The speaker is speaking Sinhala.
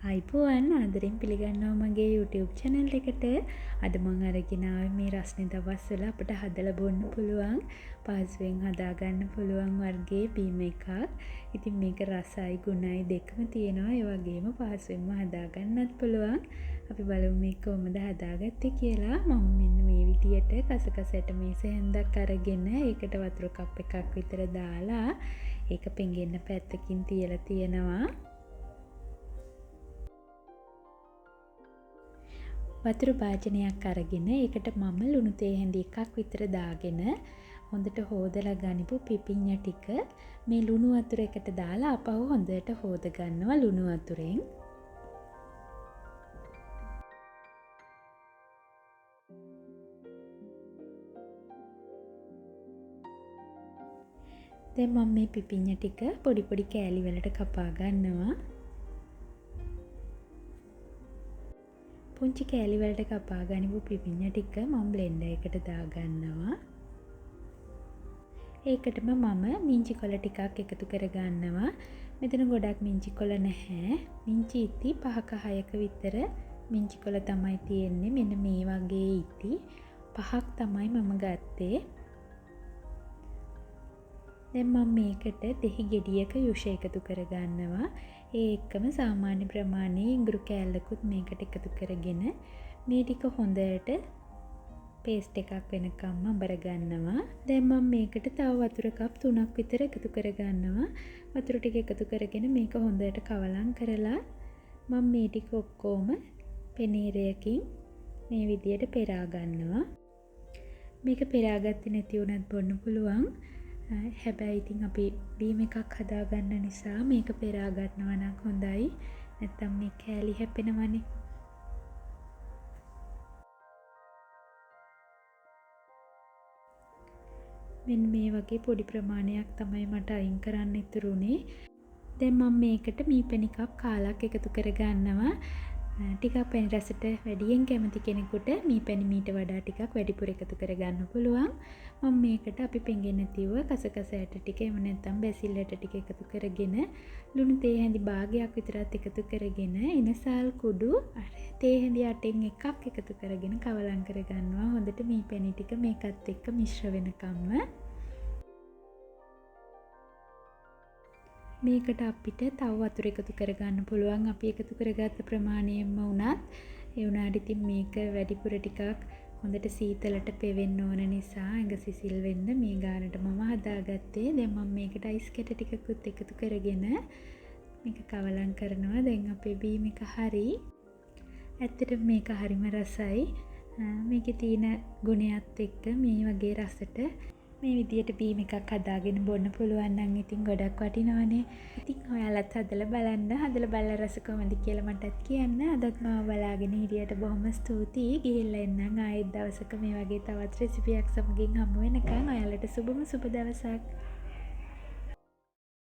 ආයුබෝවන් ආදරෙන් පිළිගන්නවා මගේ YouTube channel එකට. අද මං අරගෙන ආවේ මේ රස්නේ දවස්වල අපිට හදලා බොන්න පුළුවන්, පහසුවෙන් හදාගන්න පුළුවන් වර්ගයේ බීම එකක්. ඉතින් මේක රසයි ගුණයි දෙකම තියෙනවා. ඒ වගේම පහසුවෙන්ම හදාගන්නත් පුළුවන්. අපි බලමු මේක කොහොමද හදාගත්තේ කියලා. මම මෙන්න මේ විදියට කසකස ඇට මේස හැන්දක් අරගෙන ඒකට වතුර කප් එකක් විතර දාලා ඒක පෙඟෙන්න පැත්තකින් තියලා තියෙනවා. වතුර භාජනයක් අරගෙන ඒකට මම ලුණු තේ හැඳි එකක් විතර දාගෙන හොඳට හෝදලා ගනිපු පිපිඤ්ඤා ටික මේ ලුණු වතුර එකට දාලා ආපහු හොඳට හෝද ගන්නවා ලුණු වතුරෙන්. දැන් මම මේ පිපිඤ්ඤා ටික පොඩි පොඩි කෑලි වලට කපා ගන්නවා. පුංචි කෑලි වලට කපා ගනිපු පිපිඤ්ඤා ටික මම බ්ලෙන්ඩර් එකට දාගන්නවා. ඒකටම මම මිංචි කොළ ටිකක් එකතු කරගන්නවා. මෙතන ගොඩක් මිංචි කොළ නැහැ. මිංචි ඉති 5ක 6ක විතර මිංචි කොළ තමයි තියෙන්නේ. මෙන්න මේ වගේ ඉති 5ක් තමයි මම ගත්තේ. දැන් මම මේකට දෙහි ගෙඩියක යුෂ එකතු කරගන්නවා. ඒ එක්කම සාමාන්‍ය ප්‍රමාණයේ ඉඟුරු කෑල්ලකුත් මේකට එකතු කරගෙන මේ ටික හොඳට පේස්ට් එකක් වෙනකම්ම අඹර ගන්නවා. දැන් මම මේකට තව වතුර කප් 3ක් විතර එකතු කරගන්නවා. වතුර ටික එකතු කරගෙන මේක හොඳට කවලම් කරලා මම මේ ටික ඔක්කොම පෙනීරයකින් මේ විදියට පෙරා ගන්නවා. මේක පෙරාගත්තේ නැති වුණත් බොන්න පුළුවන්. හැබැයි ඉතින් අපි බීම එකක් හදාගන්න නිසා මේක පෙරා ගන්නවා නම් හොඳයි. නැත්තම් මේ කෑලි හැපෙනවනේ. මෙන්න මේ වගේ පොඩි ප්‍රමාණයක් තමයි මට අයින් කරන්න ඉතුරු වුණේ. දැන් මම මේකට මීපැණි කප් කාලක් එකතු කරගන්නවා. ටිකක් පැණි රසට වැඩියෙන් කැමති කෙනෙකුට මීපැණි මීට වඩා ටිකක් වැඩිපුර එකතු කරගන්න පුළුවන්. මම මේකට අපි පෙඟෙන්න තියුව කසකස ඇට ටික එහෙම නැත්නම් බැසිල් ඇට ටික එකතු කරගෙන ලුණු තේ හැඳි භාගයක් විතරත් එකතු කරගෙන එනසාල් කුඩු තේ හැඳි 8න් එකක් එකතු කරගෙන කවලම් කරගන්නවා. හොඳට මීපැණි ටික මේකත් එක්ක මිශ්‍ර වෙනකම්ම. මේකට අපිට තව වතුර එකතු කරගන්න පුළුවන්. අපි එකතු කරගත්ත ප්‍රමාණයෙන්ම වුණත් ඒ වුණාට ඉතින් මේක වැඩිපුර ටිකක් හොඳට සීතලට පෙවෙන්න ඕන නිසා ඇඟ සිසිල් වෙන්න මේ ගානට මම හදාගත්තේ. දැන් මම මේකට අයිස් කැට ටිකකුත් එකතු කරගෙන මේක කවලම් කරනවා. දැන් අපේ බීම එක හරි. ඇත්තටම මේක හරිම රසයි. මේකේ තියෙන ගුණයත් එක්ක මේ වගේ රසට මේ විදියට බීම එකක් හදාගෙන බොන්න පුළුවන් නම් ඉතින් ගොඩක් වටිනවනේ. ඉතින් ඔයාලත් හදලා බලන්න. හදලා බලලා රස කොහොමද කියලා මටත් කියන්න. අදත් මාව බලාගෙන හිටියට බොහොම ස්තුතියි. ගිහිල්ලා එන්නම්. ආයෙත් දවසක මේ වගේ තවත් රෙසිපියක් සමගින් හමු වෙනකන් ඔයාලට සුබම සුබ දවසක්.